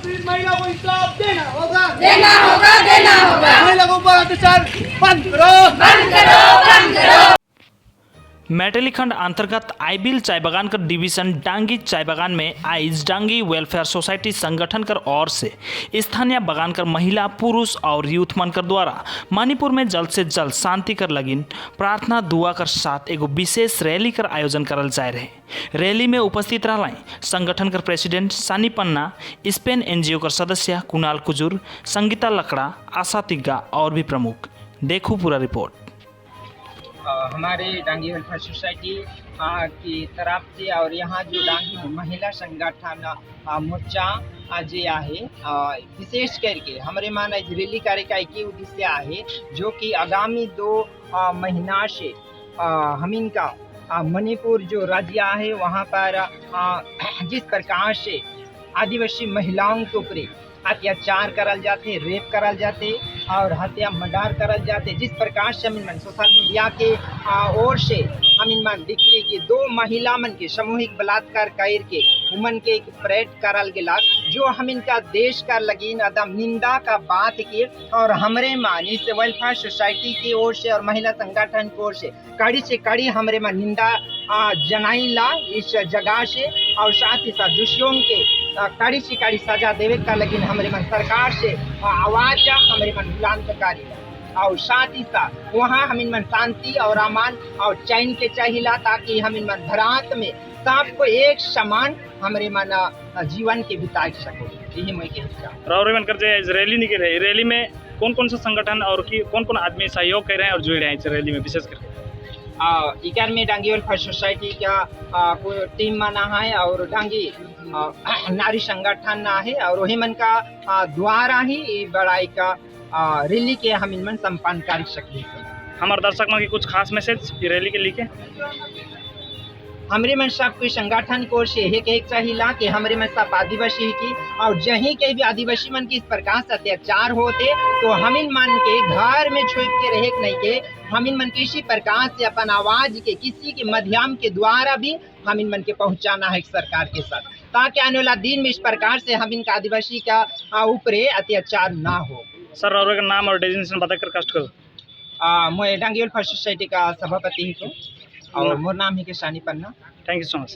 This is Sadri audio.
पीड़ित महिला को इंसाफ देना होगा। देना होगा, देना होगा। महिला को ऊपर अत्याचार बंद करो। बंद करो, बंद करो। मेटली खंड अंतर्गत आईबिल चाय बागान कर डिवीजन डांगी चाय बागान में आइज डांगी वेलफेयर सोसाइटी संगठन कर ओर से स्थानीय बागान कर महिला, पुरुष और यूथ मन कर द्वारा मणिपुर में जल्द से जल्द शांति कर लगिन प्रार्थना दुआ कर साथ एगो विशेष रैली कर आयोजन करल जाए रहे। रैली में उपस्थित रहा संगठन कर प्रेसिडेंट सानी पन्ना, स्पेन एनजीओ कर सदस्य कुणाल कुजूर, संगीता लकड़ा, आशा तिग्गा और भी प्रमुख। देखो पूरा रिपोर्ट। हमारे डांगी वेलफेयर सोसाइटी की तरफ से और यहाँ जो डांगी महिला संगठन मोर्चा जे आहे, विशेष करके हमारे मान आज रैली करे का एक ही उद्देश्य आहे, जो कि आगामी 2 महीना से हम इनका मणिपुर जो राज्य है, वहाँ पर जिस प्रकार से आदिवासी महिलाओं के ऊपर अत्याचार करल जाते, रेप करल जाते और हत्या, मर्डर करल जाते, जिस प्रकार से हम मन सोशल मीडिया के ओर से हम मन दिखली कि दो महिला मन के सामूहिक बलात्कार कर के उमन के एक परेड करल गेला, जो हम इनका देश का लगिन अदम निंदा का बात के और हमरे मान इस वेलफेयर सोसाइटी की ओर से और महिला संगठन की ओर से कड़ी हमरे मान निंदा जनाई ला इस जगह से और साथ ही साथ दोषियों के कड़ी से कड़ी सजा देवे का लेकिन हमरे मन सरकार से आवाज हमरे मन बुलंद करी और साथ ही साथ वहाँ हम मन शांति और अमन और चैन के चाहिला, ताकि हम मन भारत में सबको एक समान हमरे मन जीवन के बिता सको। यही मैं कहना चाहूँ। और मन कर जे रैली निकल है, रैली में कौन कौन सा संगठन और की कौन कौन आदमी सहयोग कर रहे हैं और जुड़ रहे हैं इस रैली में विशेष करके? इकर में डांगी वेलफेयर सोसाइटी का टीम मना है और डांगी नारी संगठन ना है और वही मन का द्वारा ही ई बड़ाई का रैली के हम मन संपन्न कर सके। हमारे दर्शक में कुछ खास मैसेज ये रैली के लिए? हमरे मन सब कोई संगठन को से एक एक चाहिला कि हमरे मन सब आदिवासी की और जहीं के भी आदिवासी मन की इस प्रकार से अत्याचार होते, तो हम इन मन के घर में छुप के रहे नहीं के हम इन मन किसी प्रकार से अपन आवाज के किसी के माध्यम के द्वारा भी हम इन मन के पहुंचाना है सरकार के साथ, ताकि आने वाला दिन में इस प्रकार से हम इनका आदिवासी का ऊपरे अत्याचार ना हो। सर, और का नाम और डेजिग्नेशन बताकर कष्ट करो। मैं डांगी वेलफेयर सोसाइटी का सभापति ही हूँ और मोर नाम है के सानी पन्ना। Thank you so much.